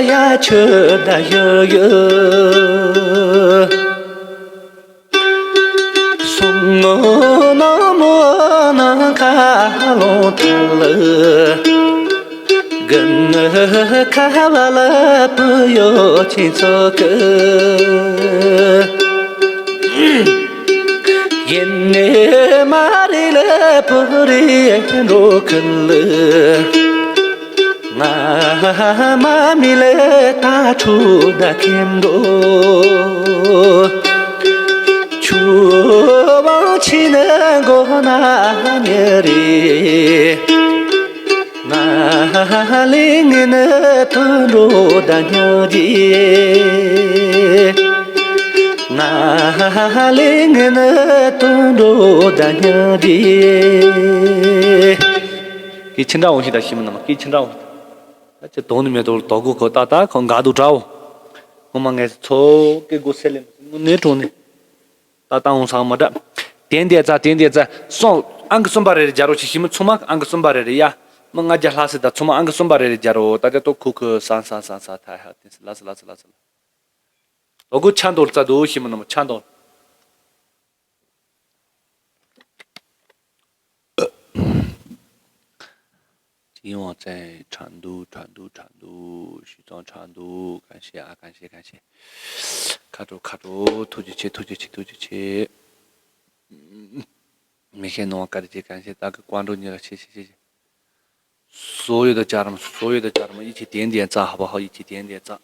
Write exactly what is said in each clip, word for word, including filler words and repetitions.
ཡ་ཆོས་ད་ཡོད་ཡོད། སོང་ངོ་ནམ་མོ་ནམ་མཁའ་ལོང་ཐལ། དགུན་ཁ་བ་ལ་བུ་ཡོད་ཁྱེད་ཚོ་གི། ཡེ་ནས་མ་རེད་ལ་བུ་རེད་འགྲོ་གི་ལ། ང་མ་མི་ལ་ད་ཁྲུ་ད་ཁེམ་འགྲོ། ཆུ་བང་ཆི་ནི་མགོ་ན་ཉེ་རེད། ང་ལེ་ངེ་ནི་དུ་འགྲོ་ད་ཉག་རྗེ། ང་ལེ་ངེ་ནི་དུ་འགྲོ་ད་ཉག་རྗེ། སྐད་ཆེ་འདྲ་འོང་ཞིག་ད་ཤི་མི་ནམ་སྐད་ཆེ་འདྲ་འོང་ཞིག་ད་ཅི་དོན་ནི་མེད་དོ་དོ་གོ་ཁོ་ད་ད་ཁོ་འགག་དུ་དྲའོ། ངོ་མ་ངས་ཚོ་སྐད་གོ་སེ་ལེ་མི་ངུ་ནེ་གྲོང་ནི། ད་ལྟ་འོང་སང་མ་འདྲ། དེ་འདས་ཙ་དེ་འདས་ཙ་སོང་ཨང་ཀི་གསུམ་པ་རེ་རེ་རྒྱ་རོ་ཆེ་ཤི་མི་ཚོ་མ་ཨང་ཀི་གསུམ་པ་རེ་རེ་ཡ། མི་ལྔ་བརྒྱ་ལྷག་སི་ད་ཚོ་མ་ཨང་ཀི་གསུམ་པ་རེ་རེ་རྒྱ་རོ་ད་ཅ་ཏོ་ཁུ་ཁུ་སང་སང་སང་སང་ཐ་ཧ་ཏིན་སི་ལ་སི་ལ་སི་ལ་སི་ལ། དོ་གུ་ཆ་འདོར་ཙ་དུ་ཤི་མི་ནམ་ཆ་འདོར། ཅི་ཡོང་ཙེ་ཁྲ་འདུག་ཁྲ་འདུག་ཁྲ་འདུག་ཞུ་ཙང་ཁྲ་འདུག་གང་ཤེས་ཨ་གང་ཤེས་གང་ཤེས། ཁ་དྲོ་ཁ་དྲོ་ཐུགས་རྗེ་ཆེ་ཐུགས་རྗེ་ཆེ་ཐུགས་རྗེ་ཆེ། མི་ཤེས་ནོ་བཀའ་དྲིན་ཆེ་གང་ཤེས་ད་གི་ཀོང་འགྲོ་ཉེ་ར་ཆེ་ཆེ་ཆེ་ཆེ། 所有的家人们，所有的家人们，一起点点赞，好不好？一起点点赞。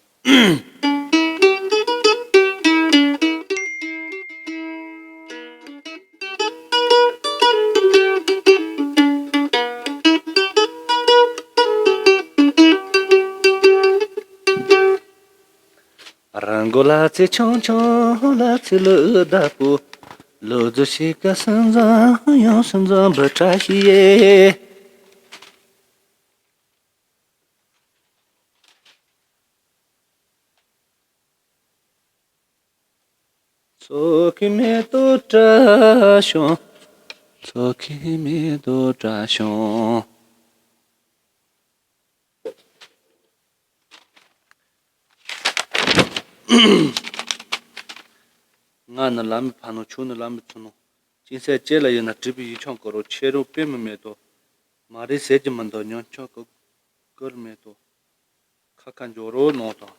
རང་མགོ་ལ་ཚེ་ཆུང་ཆུང་ལ་ཚེ་ལོ་བདག་པོ། ལོ་རྒྱུས་ཤིག་ག་སེམས་ཙམ་ཡང་སེམས་ཙམ་འབུ་ཕྲ་ཞིག་ཡེ། མཚོ་ཁའི་མེ་ཏོག་བཀྲ་བྱུང་། མཚོ་ཁའི་མེ་ཏོག་བཀྲ་བྱུང་། ང་ནི་ལ་མི་ཕ་ནོ་ཆུ་ནི་ལ་མི་ཚུ་ནོ། སྤྱིན་སྲེག་ལྕེ་ལ་ཡོད་ན་གྲིབ་པའི་ཡིག་ཆུང་དཀོར་རོ་ཆེ་རུ་པད་མི་མེ་ཏོག་མ་རེད་ཟེར་གྱི་མི་འདུག་ཉོན་ཆོག་གི་ཀུར་མེ་ཏོག་ཁ་ཁ་འཇོག་རོགས་གནང་དང་།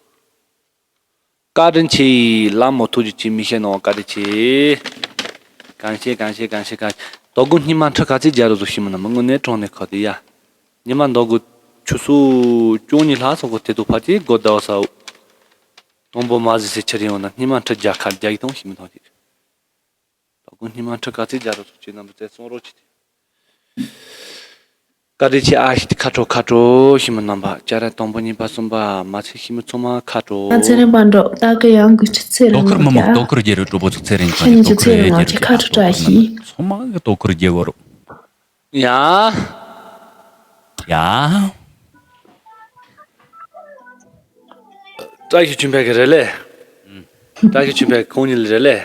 བཀའ་དྲིན་ཆེ། ལ་མོ་ཐུགས་རྗེ་ཆེ་མི་ཤེས་ནོ་བཀའ་དྲིན་ཆེ། གང་ཤེས་གང་ཤེས་གང་ཤེས་གང་ཤེས། དོ་དགོང་སྙིང་མ་ཁྲི་ག་ཚིག་རྒྱ་རུ་ཟུག་ཤི་མི་ན་མི་དངོས་གནས་གྲོང་ནས་ཁ་དེ་ཡ། ཉི་མ་མདོ་དགུ་ཆུ་སུ་ཅུང་ཉི་ལྷག་སོང་གོ་དེ་དུ་ཕ་ཅི་གོ་ཟླ་བ་ས། དང་པོ་མ་ཟི་སེ་ཆེར་ཡོང་ན་སྙིང་མ་ཁྲི་རྒྱ་ཁར་རྒྱ་ཡི་དང་ཤི་མི་ཐང་ཅིག་དོ་དགུ་སྙིང་མ་ཁྲི་ག་ཚིག་རྒྱ་རུ་ཟུག་ཅི་ན་མི་ཚེ་སོང་རོགས་ཅི་དེ། བཀའ་དྲིན་ཆེ་ཨ་ཤི་ཁ་དྲོ་ཁ་དྲོ་ཤི་མི་རྣམ་པ་བཅའ་ར་དང་པོ་གཉིས་པ་གསུམ་པ་མ་ཚད་ཤི་མི་ཚང་མ་ཁ་དྲོ། ང་ཚེ་རིང་པ་འགྲོ་ད་གི་ཡང་གི་ཆུ་ཚེ་རིང་དོ་ཁུར་མི་མོ་དོ་ཁུར་རྒྱལ་རུ་གྲོགས་པོ་ཚོ་ཚེ་རིང་ཁྱེད་ནི་ཆུ་ཚེ་རིང་ལ་ཁྱེད་ཁ་དྲོ་བཀྲ་ཤིས། ཚང་མ་གི་དོ་ཁུར་རྒྱལ་བོ་རུ། ཡ། ཡ། བཀྲ་ཤིས་ཆོས་འཕེལ་གི་རེད་ལེ། བཀྲ་ཤིས་ཆོས་འཕེལ་གི་ཁོང་གཉིས་ལ་རེད་ལེ།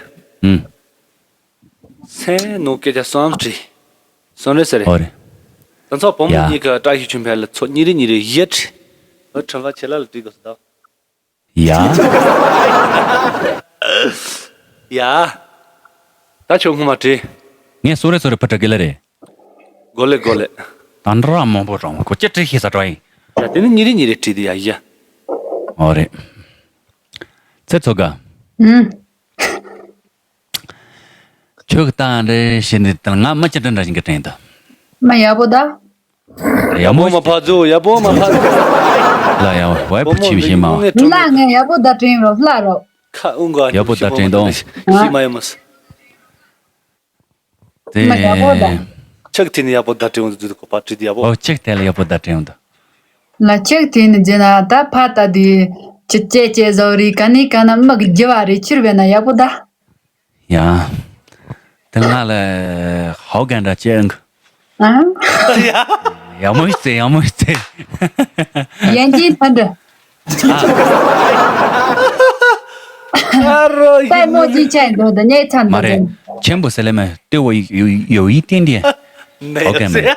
སེམས་ནོར་སྐད་ཆ་གསུམ་དྲིས། གསུམ་རེད་ཟེར་རེད། ཨོ་རེད། ད་ཚོ་བུ་མོ་ཡ། གཉིས་ཀ་བཀྲ་ཤིས་ཆོས་འཕེལ་ལ་ཚོ་གཉིས་རེ་གཉིས་རེ་བཞི་དྲིས། ཨོ་དྲི་བ་ཆེ་ལ་ལ་དྲིས་དགོས་སོ་ད། ཡ། ཡ། ད་ཁྱོད་སྔོན་མ་དྲིས། ངས་གསུམ་རེ་གསུམ་རེ་ཕུ་དྲི་གི་ལ་རེད། གོ་ལེ་གོ་ལེ། ད་འདྲ་མང་པོ་རང་གོ་ཅི་དྲིས་ཤེས་ས་དྲ་ཡིན། ཡ་དེ་ནི་གཉིས་རེ་གཉིས་རེ་དྲིས་དེ་ཡ་ཡ། ཨོ་རེད། ཚེ་ཚོ་ག་ཁྱོད་ཀྱི་ཏང་རེ་བྱེད་འདི་ལྟར་ང་མི་ཅི་འདྲ་འདྲ་ཞིག་གི་དྲན་འདུག་མ་ཡག་པོ་ད། ཡག་མོ་མ་ཕ་ཛུ་ཡག་པོ་མ་ཕ་ཛུ། ལ་ཡག་བའི་བུ་ཆི་མི་ཤེས་མ། ལ་ངས་ཡག་པོ་ད་དྲན་རོགས་ལ་རོགས། ཁ་ཨུང་ག་ཡག་པོ་ད་དྲན་དང་། ཤི་མ་ཡོང་མ་སི། དེ། མ་ཡག་པོ་ད། ཆག་ཐིན་ཡག་པོ་ད་དྲན་འདུག་གོ་པ་དྲི་དེ་ཡག་པོ། ཨོ་ཆག་ཐིན་ལ་ཡག་པོ་ད་དྲན་འདུག་ལ་ཆག་ཐིན་ནི་རྗེ་ན་ད་ཕ་ད་དེ། ཅི་ཅེ་ཅེ་ཟོ་རི་ག་ནི་ག་ན་མི་གི་རྒྱུ་བ་རེ་ཆུར་བས་ན་ཡག་པོ་ད། ཡང་། དེ་ང་ལ་ཧའོ་གན་འདྲ་ཅན་གི། ཨང་། ཡག་མོ་ཞིག་བཙལ་ཡག་མོ་ཞིག་བཙལ། ཡན་ཅིན་ཕན་འདྲ། ཨ་རོ་ཡིན། ཏའི་མོ་ཅི་ཆ་འདོད་ད་ཉེ་ཚན་མ་རེད། འདོད་ད། ཆེན་པོ་ཟེར་ལེ་མ་ལྟོས་བ་ཡོ་ཡོ་ཡི་ཏན་ཏན། ཧའོ་གན་མ་རེད།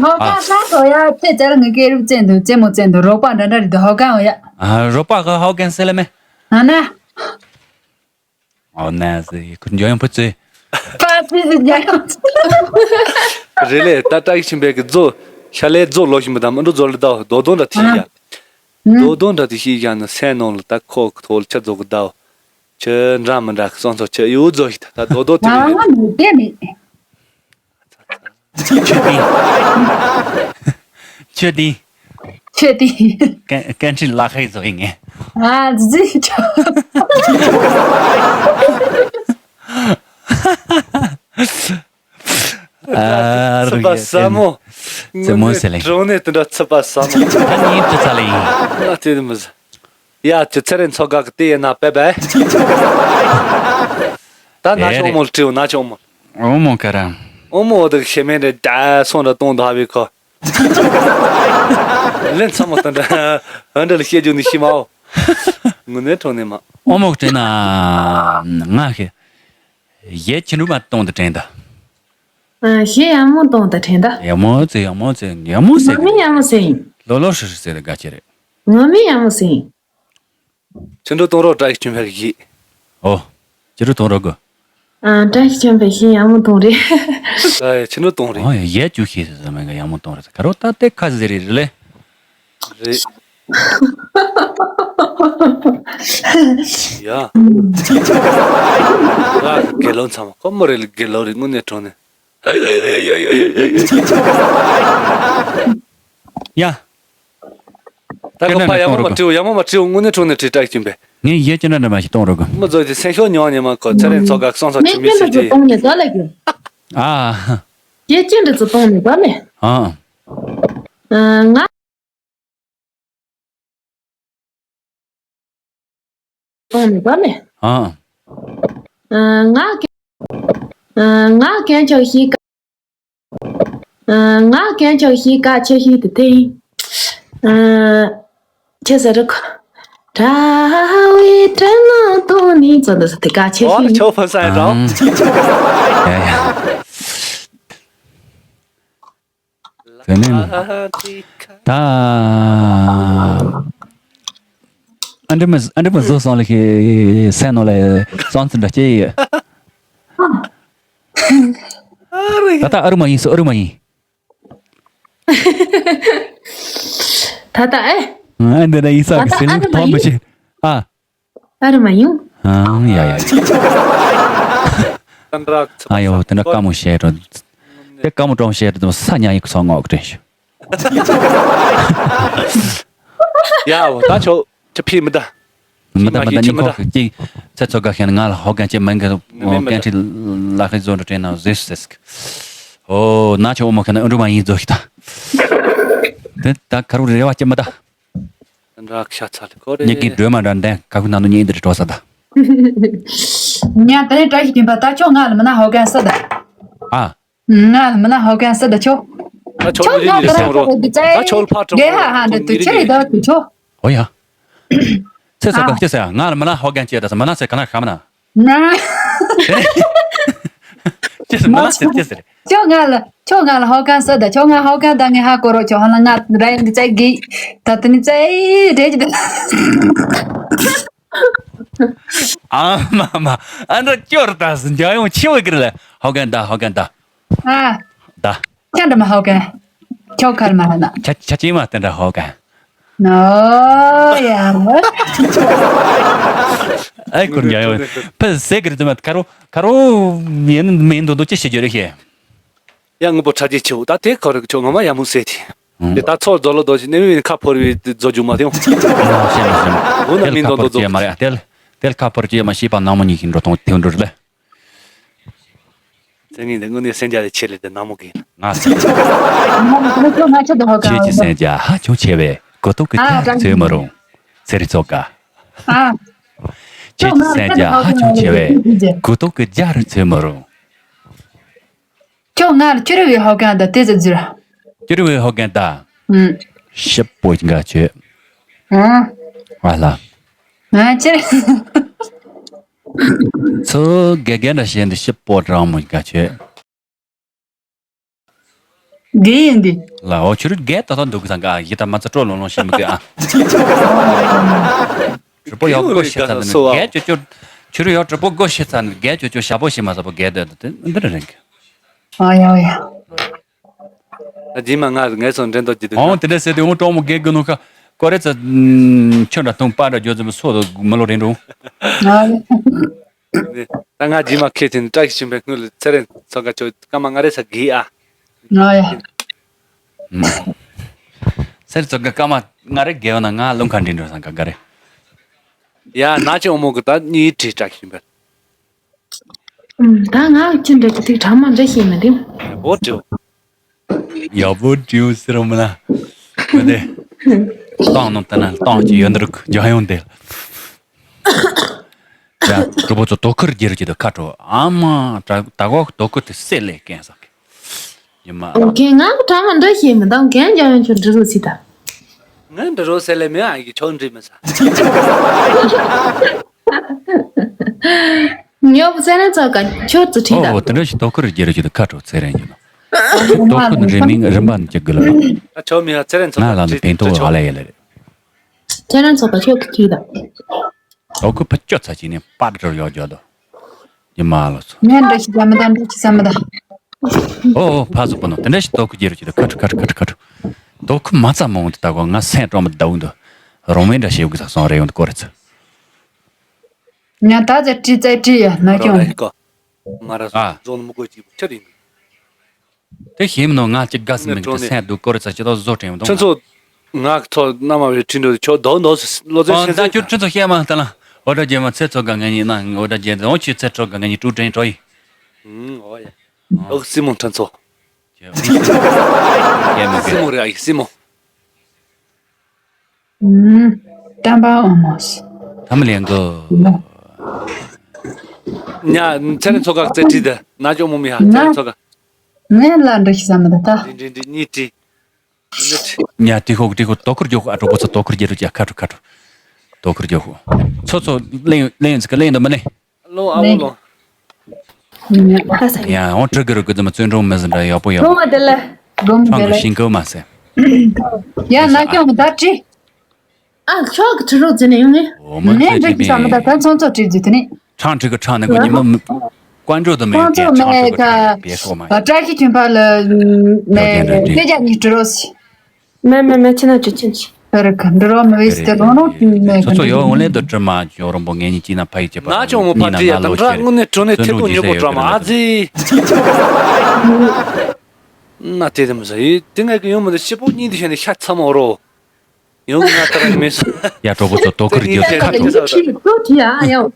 ཧོ་ཀན་ས་ཐོ་ཡ་ཚེ་ཙེ་ལ་ངི་ཀེ་རུ་ཙེ་འདུག་ཙེ་མོ་ཙེ་འདུག་རོགས་པ་འདྲ་འདྲ་རེད་འདུག་ཧོ་ཀན་འོ་ཡ། ཨ། རོགས་པ་གི་ཧོ་ཀན་སེ་ལ་མེ། ཨ་ན། ཨོ་ན་ཟི་ཁུར་འཇོ་ཡང་ཕུ་ཙེ། པ་ཙི་ཟི་འཇོ་ཡང་ཕུ་ཙེ། རེད་ལེ། ད་ཏྲ་གི་ཆིན་པའི་གི་རྫོ། ཤ་ལའི་རྫོ་ལོ་ཞིམ་པོ་དང་མི་འགྲོ་རྫོ་ལ་ད་རྡོ་རྡོ་འདྲ་ཐི་ཡ། རྡོ་རྡོ་འདྲ་ཐི་ཤི་ཡ་ན་སེ་ནོ་ལ་ད་ཁོ་ཐོ་ལ་ཆ་རྫོ་གི་ད། ཆ་འདྲ་མི་འདྲ་གི་སོང་ཚོ་ཆ་ཡོད་རྫོ་ཞིག་ད་ད་རྡོ་རྡོ་ཐི་ཡ། ཨ་མི་དེ་མི། ཆོས་ལྡན། ཆོས་ལྡན། ཆོས་ལྡན། ཀན་ཀན་ཁྲི་ལ་ཁའི་བཟོ་ཡིན་ངེ། ཨ་ཙི་ཙི། ཨ་ཚིག་པ་ཟབ་མོ། རྩེད་མོ་ཟེར་ལེ། དངོས་གནས་དྲང་གནས་དེ་འདྲ་ཚིག་པ་ཟབ་མོ། ད་ཉིན་དུ་ཚ་ལེ་ཡིན། ང་དེ་མི་ཟ། ཡ་ཁྱོད་ཚེ་རིང་མཚོ་དགའ་གི་དེ་ཡིན་ན་པེ་པེ། ད་ན་ཆུང་མོ་ལ་དྲིའོ་ན་ཆུང་མོ། ཨོ་མོ་ག་ར། ཨོ་མོ་འོ་དེ་ཤེས་མེད་རེད་ད་སོང་ར་གཏོང་ད་བི་ཁོ། ལན་ཚ་མོ་ད་འདྲ་ཨ་འདྲ་ལ་བཤད་རྒྱུ་ནི་ཤི་མའོ། ངུ་ནས་གྲོང་ནས་མ། ཨོ་མོ་དྲན་ན་ང་ཤེས། ཡེ་ཁྱི་འབྲུ་མ་གཏོང་དུ་དྲན་ད། ཨ་ཤེས་ཡ་མོ་གཏོང་དུ་དྲན་ད། ཡ་མོ་ཙེ་ཡ་མོ་ཙེ་ཡ་མོ་ཟེར་ང་མི་ཡ་མོ་ཟེར་ཡིན། ལོ་ལོ་ཧྲི་ཧྲི་ཟེར་དགའ་ཁྱེད་རེད། ང་མི་ཡ་མོ་ཟེར་ཡིན། ཆུ་འགྲོ་གཏོང་རོགས་བཀྲ་ཤིས་ཆོས་འཕེལ་གྱིས། ཨོ། ཆུ་འགྲོ་གཏོང་རོགས་གོ། ཨ་བཀྲ་ཤིས་ཆོས་འཕེལ་ཤེས་ཡ་མོ་གཏོང་རེད། ཨ་ཡ་ཆུ་འགྲོ་གཏོང་རེད། ཨོ་ཡ་ཡ་ཅུ་ཤེས་ཟེར་མེད་ག་ཡ་མོ་གཏོང་རེད་ཁ་རོ་ད་དེ་ཁ་ཟེར་རེད་ལེ། རེད། ཡ། ར་དགེ་སློང་ཚང་མ་ཁོ་མོ་རེད་ལེ་དགེ་སློང་རེད་དངོས་གནས་གྲོང་ནས། ཡ། ད་ཁོ་ཕ་ཡ་མོ་མ་དྲིའོ་ཡ་མོ་མ་དྲིའོ་དངོས་གནས་གྲོང་ནས་དྲིས་བཀྲ་ཤིས་ཆོས་འཕེལ། ངས་ཡེ་ཅི་འདྲ་འདྲ་མ་ཞིག་གཏོང་རོགས་གི། མི་ཚོ་ཅི་སེམས་ཤོར་མྱོང་ཉེ་མ་ཁོ་ཚེ་རིང་མཚོ་དགའ་གསང་སོགས་ཆུ་མི་ཤེས་ཀྱི། ཨ། ཡེ་ཅི་འདྲ་ཚོ་གཏོང་ནས་ག་ལེ། ཨ། ང་། གཏོང་ནས་ག་ལེ། ཨ། ང་ག་ང་གན་ཆོག་ཤིག་ང་གན་ཆོག་ཤིག་ག་ཆེ་ཤིག་ཏུ་ཐེ། ཁྱེད་ཟེར་རུ་ཁ། དྲ་བའི་དྲ་ནང་གཏོང་ནས་ཙོ་འདི་ཟེར་དེ་ག་ཆེ་ཤིག་ཆོག་ཕོ་སའི་འདྲ། ཡ་ཡ། དེ་ནས་ད་ཨ་འདྲ་མི་ཨ་འདྲ་མི་བཟོ་སོང་ལ་ཤི་སེ་ནོ་ལ་སོང་ཚུལ་འདྲ་སྐྱེ་ཡི། ད་ད་ཨ་རུ་མ་ཡིན་སོ་ཨ་རུ་མ་ཡིན། ད་ད་ཨེ། ཨ་འདི་ན་ཡིན་ས་གི་སེ་ལུ་ཐོམ་མི་ཤེས་ཨ། ཨ་རུ་མ་ཡིན། ཨང་ཡ་ཡ། ཨ་ཡོ་དེ་འདྲ་དཀའ་མོ་བཤད་རོ། དེ་དཀའ་མོ་གྲོང་བཤད་རོ་ས་ཉ་ཡིག་སོ་ངོག་དྲན་ཤོ། ཡ་འོ་ད་ཆོ་ཆ་ཕི་མི་ད། མི་ད་མི་ད་ཉིན་ཁོག་གཅིག་ཚེ་ཚོ་དགའ་ཤན་ང་ལ་ཧོ་གན་ཅེ་མན་གི་ཧོ་གན་ཁྲི་ལ་ཁི་བཟོ་འདྲ་དྲན་ན་ཟེ་སུ་ཟེ་སི་གི། ཨོ་ན་ཆོ་ཨོ་མོ་ཁན་ཨ་འགྲོ་མ་ཡིན་བཟོ་ཤི་ད། དེ་ད་ཁ་རུ་རེ་བ་ཅེ་མི་ད། འདྲ་ཤ་ཚ་ལི་ཁོ་རེ། ཉི་གི་སྒྲོལ་མ་འདྲ་འདན་ཁ་ཁུ་ན་ནུ་ཉིན་འདི་རི་གྲོ་ས་ད། ཉ་ད་རེ་བཀྲ་ཤིས་བདུན་པ་ད་ཆོ་ང་ལ་མི་ན་ཧོ་གན་ས་ད། ཨ། ང་ལ་མི་ན་ཧོ་གན་ས་ད་ཆོ། ད་ཆོ་ཆོ་ལ་ཡིན་ང་ལ་ས་རོ། ད་ཆོ་ལ་ཕ་ཀྲོ་རེ་ཧ་ཧ་འདི་དུ་ཆེ་རེ་ད་དུ་ཆོ། ཨོ་ཡ། ཚེ་སོ་ག་ཁྱེ་ས་ཡ་ང་ལ་མི་ན་ཧོ་གན་ཅེ་ད་ས་མི་ན་ཚེ་ག་ན་ཤ་མི་ན། ང་། ཅེས་མ་ལ་ཟེར་ཅེས་ཟེར། ཁྱོད་ང་ལ་ཁྱོད་ང་ལ་ཧོ་གན་ས་ད་ཁྱོད་ང་ཧོ་གན་ད་ངས་ཧ་གོ་རོགས་ཁྱོད་ཧ་ན་ང་ར་ཡིན་གྱི་ཙེ་གི་ད་དེ་ནི་ཙེ་རེད་ཀྱི་ད། ཨ་མ་མ་ཨ་འདྲ་སྐྱོར་ད་ཟིན་རྒྱ་ཡོང་ཆེ་བ་གི་རེད་ལ་ཧོ་གན་ད་ཧོ་གན་ད། ཨ། ད། ཁྱེད་འདྲ་མ་ཧོ་གན། ཁྱོད་ཁར་མ་ཧ་ན། ཆ་ཆ་ཅི་མ་དེ་འདྲ་ཧོ་གན། ནོ་ཡ། ཨའི་ཁུར་ཉ་ཡོད། ཕ་ཟེ་གི་རི་དུ་མ་ཁ་རོ་ཁ་རོ་མིན་མིན་དོ་དོ་ཅི་ཤེས་རྒྱུ་རེད་ཤེས། ཡ་ངུ་པོ་ཁྲ་རྒྱས་ཆེའུ་ད་དེ་ཁོ་རི་ཆོ་ངོ་མ་ཡ་མུ་ཟེ་དེ། ཨང་། དེ་ད་ཚོར་རྫོ་ལོ་དོ་ཞིག་ནེ་མི་ཁ་ཕོར་བའི་རྫོ་རྒྱུ་མ་དེ་ཡོང་། ཤེས་མ་ཤེས་མ། འོ་ན་མིན་དོ་དོ་དོ། མ་རེད་ཨ་དེལ་དེལ་ཁ་ཕོར་ཅི་མ་ཤེས་པ་ནང་མོ་ཉིད་ཀྱི་འགྲོ་ཐོང་དེ་འགྲོ་རེད། མཚན་ཉིད་འདི་དངོས་གནས་སེམས་རྒྱ་ལས་ཆེ་ལས་དེ་ནག་མོ་གིན། ང་སེམས། ཁྱེད་ཀྱི་སེམས་རྒྱ་ཧ་ཅང་ཆེ་བས་གུ་དོག་གི་རྒྱ་རུ་ཚོད་མི་རུང་། ཚེ་རིང་མཚོ་དགའ། ཁྱེད་ཀྱི་སེམས་རྒྱ་ཧ་ཅང་ཆེ་བས་གུ་དོག་གི་རྒྱ་རུ་ཚོད་མི་རུང་། ཁྱོད་ང་ལ་ཅི་རེད་བའི་ཧོ་གན་ད་དེ་ཟེར་ཟེར། ཅི་རེད་བའི་ཧོ་གན་ད། ཨུམ། ཞིབ་པོ་ཅིག་འགའ་བྱོས། ཨུམ། ཨ་ལ། ང་ཅི་རེད། ཚུར་དགེ་རྒན་འདྲ་བྱས་འདི་ཞིབ་པོ་དྲང་མོ་འགའ་བྱོས། དགེ་ཡིན་འདི། ལ་འོ་ཁྱོད་རང་དགེ་ཏག་ཏག་འདུག་གི་ས་འགའ་ཡི་ད་མ་ཚ་སྤྲོ་ལོང་ལོང་བྱེད་མི་དགོས་ཨ། གྲི་པོ་ཡོག་སྒོ་ཕྱེ་ཚར་ནས་དགེ་ཅོ་ཅོ། ཁྱོད་རང་ཡོག་གྲི་པོ་སྒོ་ཕྱེ་ཚར་ནས་དགེ་ཅོ་ཅོ་ཞྭ་པོ་ཞིག་མ་ཟ་པོ་དགེ་སྡོད་དུ་དེ་འདི་རེད་རེད་གི། ཨ་ཡ་ཡ། ད་རྗེས་མ་ང་ངས་སོང་འདྲེན་དོ་ཅི་འདུག་ཨོང་དེ་འདྲ་ཟེར་དུས་ཨོང་གྲོགས་མོ་རྒན་དགོས་ནོ་ཁ། ཀོ་རེ་ཚ། ཆུ་འདྲ་འཐུང་པ་འདྲ་རྒྱོ་ཙམ་སོ་དོ་མི་ལོ་རེ་འགྲོ། ད་ང་རྗེས་མ་ཁེ་ཐིན་བཀྲ་ཤིས་ཆོས་འཕེལ་སྔོན་ལ་ཚེ་རིང་ཚོ་ག་ཆོ་སྐར་མ་ལྔ་རེ་ས་གི་ཨ། ང་ཡ། ཚེ་རིང་ཚོ་ག་སྐར་མ་ལྔ་རེ་རྒས་ཡོད་ན་ང་ལུང་ཁ་འདྲེན་འགྲོ་སང་ག་ག་རེ། ཡ་ན་ཆེ་ཨོ་མོ་གི་ད་གཉིས་བྲིས་བཀྲ་ཤིས་ཆོས་འཕེལ། ད་ང་ཅི་འདྲ་ཅི་ཐིག་གྲངས་མང་འདྲ་ཤེས་མི་འདུག་ཡག་པོ་བྲིའོ། ཡག་པོ་བྲིའོ་ཟེར་རོ་མི་ན། མི་དེ། སྟོང་ནང་ལྟ་ན་སྟོང་ཅི་ཡོད་འདུག་ཇོ་ཡོང་དེ། ཡ་གྲོགས་པོ་ཚོ་དོ་ཁུར་རྒྱལ་གྱི་དུ་ཁ་དྲོ་ཨ་མ་དྲ་ད་གོ་དོ་ཁུར་དེ་སེ་ལེ་ཀན་ས་གི། ཡི་མ། ཨོ་ཁེ་ང་གྲངས་མང་འདྲ་ཤེས་མི་འདུག་གན་ཇོ་ཡོང་ཁྱོད་འདྲི་རོ་ཟི་ད། ང་འདྲི་རོ་སེ་ལེ་མེ་ཨ་ཡི་ཁྱོད་འདྲི་མི་ས། ཉོབ་ཚེ་རིང་ཚོ་ག་ཁྱོད་ཚོ་ཁྲིད་ད། ཨོ་དེ་འདྲ་ཞིག་དོ་ཁུར་རྒྱལ་རྒྱུ་དུ་ཁ་དྲོ་ཚེ་རིང་གི་ནོ། དོ་ཁུར་རིན་མིན་རིན་པ་ནི་ཅི་དགོས་ལ། ཨ་ཆོ་མི་ཧ་ཚེ་རིང་ཚོ་ང་ལ་ནི་ཕན་ཐོགས་ཧ་ལས་ཡ་ལ་རེད། ཚེ་རིང་ཚོ་ག་ཁྱོད་ཀྱི་ཁྲིད་ད། དོ་ཁུར་ཕ་ཅོ་ཚ་ཅིག་ནི་པར་འགྲོ་ཡོད་རྒྱུ་དོ། ཉི་མ་ལོ་ཚོ། ངས་འདྲ་ཞིག་ཟ་མི་ད་འདྲ་ཞིག་ཟ་མི་ད། ཨོ་ཨོ་ཕ་སུ་པོ་ནོ་དེ་འདྲ་ཞིག་དོ་ཁུར་རྒྱལ་རྒྱུ་དུ་ཁ་དྲོ་ཁ་དྲོ་ཁ་དྲོ་ཁ་དྲོ། དོ་ཁུར་མ་ཚ་མོང་དུ་ད་གོ་ང་སེམས་ཀྲོང་མི་ད་འུ་འདུ། རོང་བའི་འདྲ་ཞིག་གི་ས་སོང་རེ་ཡོང་དུ་ཀོ་རེ་ཚོ། ང་ད་ཙེ་ཏྲི་ཙེ་ཏྲི་ཡ་ན་ཀྱང་། རོ་ཨེ་ཀོ། ང་ར་ཨ། ཟོ་ནུ་མུ་གོ་ཅི་ཆ་རིང་། དེ་ཤེས་མི་ནོ་ང་ཅི་དགའ་སི་མི་ངས་གི་སེམས་སྡུག་ཀོ་རེ་ཚ་ཅི་ཏོ་བཟོ་དྲན་མི་འདུག་ཁྱོད་ཚོ། ང་ཚོ་རྣམ་པ་བའི་ཁྲིན་ཏུ་ཁྱོད་དོ་ནོ་ལོ་ཙེ་ཨ་ཤེས་ད་ཁྱོད་ཁྱོད་ཚོ་ཤེས་མ་ལྟ་ལ། འོ་ད་རྗེས་མ་ཚེ་ཚོ་ག་ངེད་གཉིས་ན་འོ་ད་རྗེས་འོ་ཁྱོད་ཚེ་ཚོ་ག་ངེད་གཉིས་ཀྲུ་དྲན་གྲོ་ཡི། ཨུམ་འོ་ཡ། ཨོ་སི་མོ་ཁྲན་ཚོ། ཡ་མི་སྲིད་མོ་རེད་ཨ་ཡི་སྲིད་མོ། ཨུམ། བསྟན་པ་ཨོ་མོ་སི། ཐ་མ་ལེན་གོ། ཉ་ཚེ་རིང་ཚོ་ག་རྩེ་ཁྲིད་དེ་ན་ཅོ་མོ་མི་ཧ་ཚེ་རིང་ཚོ་ག་ངས་ལ་འདྲི་ཤི་ས་མི་ད་ད། འདྲི་འདྲི་འདྲི་གཉིས་ཁྲིད། མི་ནི་ཁྲིད། ཉ་ཏི་ཁོ་ཏི་ཁོ་དོ་ཁུར་རྒྱོ་ཁོ་ཨ་གྲོགས་པོ་ཚོ་དོ་ཁུར་རྒྱལ་རུ་ཅ་ཁ་ཁྲུ་ཁ་ཁྲུ། དོ་ཁུར་རྒྱོ་ཁོ། ཚོ་ཚོ་ལེན་ལེན་ཟི་ཀ་ལེན་དོ་མ་ལེན། ལོ་ཨ་བོ་ལོ། ཡ་འོ་ཁྲི་གི་རུ་གི་ཙི་མ་བཙོན་གྲོང་མི་ཟི་འདྲ་ཡག་པོ་ཡག་པོ། ལོ་མ་དེ་ལ། ལོ་མ་ཁྲང་དེ་གི་ལ། ཤིང་ཀོ་མ་སེ། ཡ་ན་ཀྱང་མི་ད་ཁྲི། ཨ་ཁྱོད་ཀྱི་ཁྲི་རོགས་ཟེར་ནས་ཡོང་ངེ། འོ་མ་ནས་ཁྲི་འགྲིག་གི་ས་མི་ད་ད་ཚོང་ཚོ་ཁྲི་ཟི་དེ་ནི། ཁྲང་ཁྲི་གི་ཁྲང་ནི་གི་ཉི་མ་མི། ཀོན་ཀྲོ་དུ་མེད་ཚོང་ཚོ་ཀྱི་ཁྲང་ཁྲི་མེད་གི་ཁྲང་ད། བེ་ཤོག་མ། བཀྲ་ཤིས་ཆོས་འཕེལ་ལ། མེད་ཡོད་ཀྱང་འདྲ་སྐད་ཆ་གཉིས་ཁྲི་རོགས་ཟེར། མེ་མེ་མེ་ཁྱི་ན་ཅི་ཁྱི་ཅི། ཨ་རི་ཁ་འདི་རོ་མི་བེ་སི་ཏེ་རོ་ནོ་མེ་ཁ་ཚོ་ཡོ་འོ་ལེ་དུ་ཏྲི་མ་ཇོ་རོམ་པོ་ངེ་ཉི་ཅི་ན་ཕ་ཡི་ཅེ་པ་ན་ཅོ་མོ་ཕ་ཏི་ཡ་དམ་དྲག་དངོས་གནས་གྲོ་ནས་ཐེ་པོ་ཉེ་པོ་དྲ་མ་ཨ་ཙི། ན་དེ་དམ་ཟ་ཡི་དེ་ངས་གི་ཡོང་མི་འདི་ཤི་པོ་གཉིས་དེ་ཤ་ནི་ཤ་ཚ་མོ་རོ། ཡོང་ང་ཏ་ར་མེ་སོ། ཡ་གྲོགས་པོ་ཚོ་དོ་ཁུར་རྒྱོ་ཁ་ཁྲོ། ཁྲི་ལ་ཏོ་ཁྲི་ཡ་ཡ།